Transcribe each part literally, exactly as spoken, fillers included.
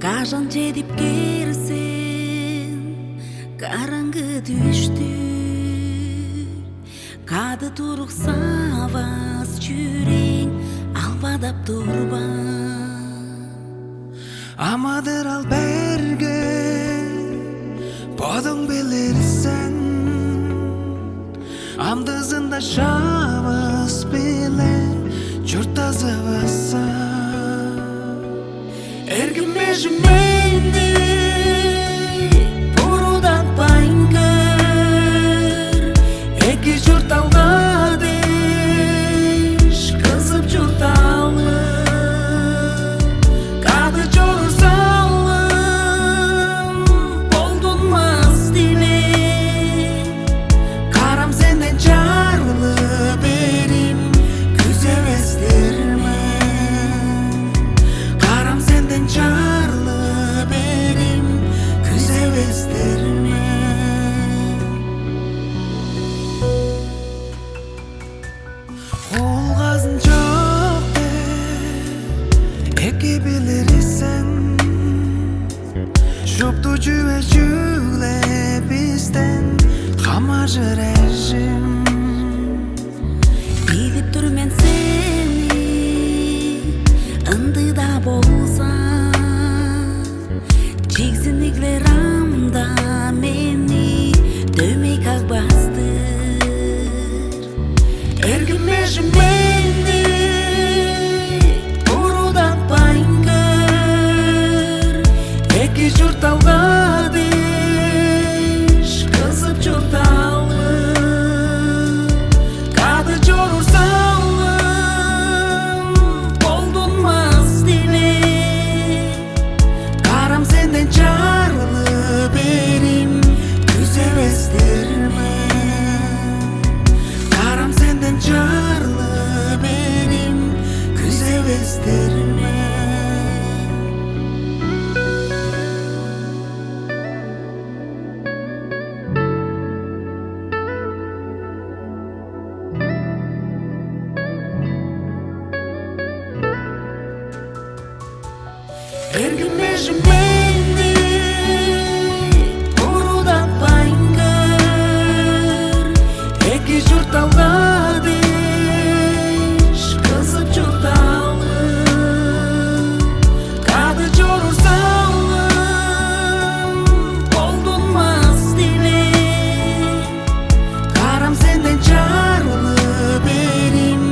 Кажан чедип кээр сен караңгы дүштүр, кады туруксавас чүрээң албадап турба. Амыдырал берге бодуң билир сен, амдызында шавыс-биле чурттазывыса. Эргим межимейни буруудатпайн көр, эки чуртталга дээш кызып чуртталып, кады чоруур салым болдунмас дилег. Карам сенден чарлы берим күзевес-тир мен. Карам сенден чарлы берим күзевес-тир мен. Хуулгазын чок деп эки билир сен. Шупту чүве чүгле бистен хамааржыр, эжим. Билип тур мен сени, ындыг-даа болза, чигзиниглер ам-даа мени дөмей кагбас-тыр. Эргим межим мени буруудатпайн көр, эки чуртталга дээш кызып чуртталып, кады чоруур салым болдунмас дилег. Карам сенден чарлы берим күзевес-тир мен. Карам сенден чарлы берим күзевес-тир мен. Эргим межим мени буруудатпайн көр, эки чуртталга дээш кызып чуртталып, кады чоруур салым болдунмас дилег. Карам сенден чарлы берим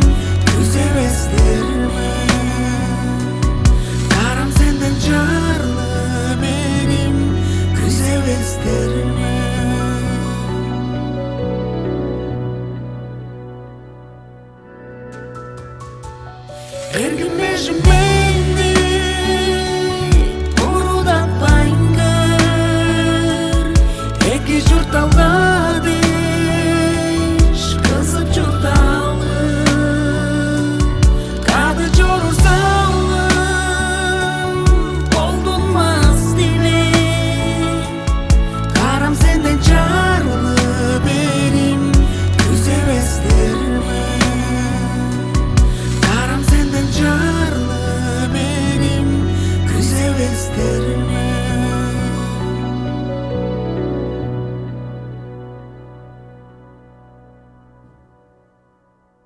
күзевес-тир мен. Карам сенден чарлы берим күзевес-тир мен. Эргим межим мени буруудатпайн көр, эки чуртталга дээш кызып чуртталып, кады чоруур салым болдунмас дилег. Карам сенден чарлы берим күзевес-тир мен. Карам сенден чарлы берим күзевес-тир мен.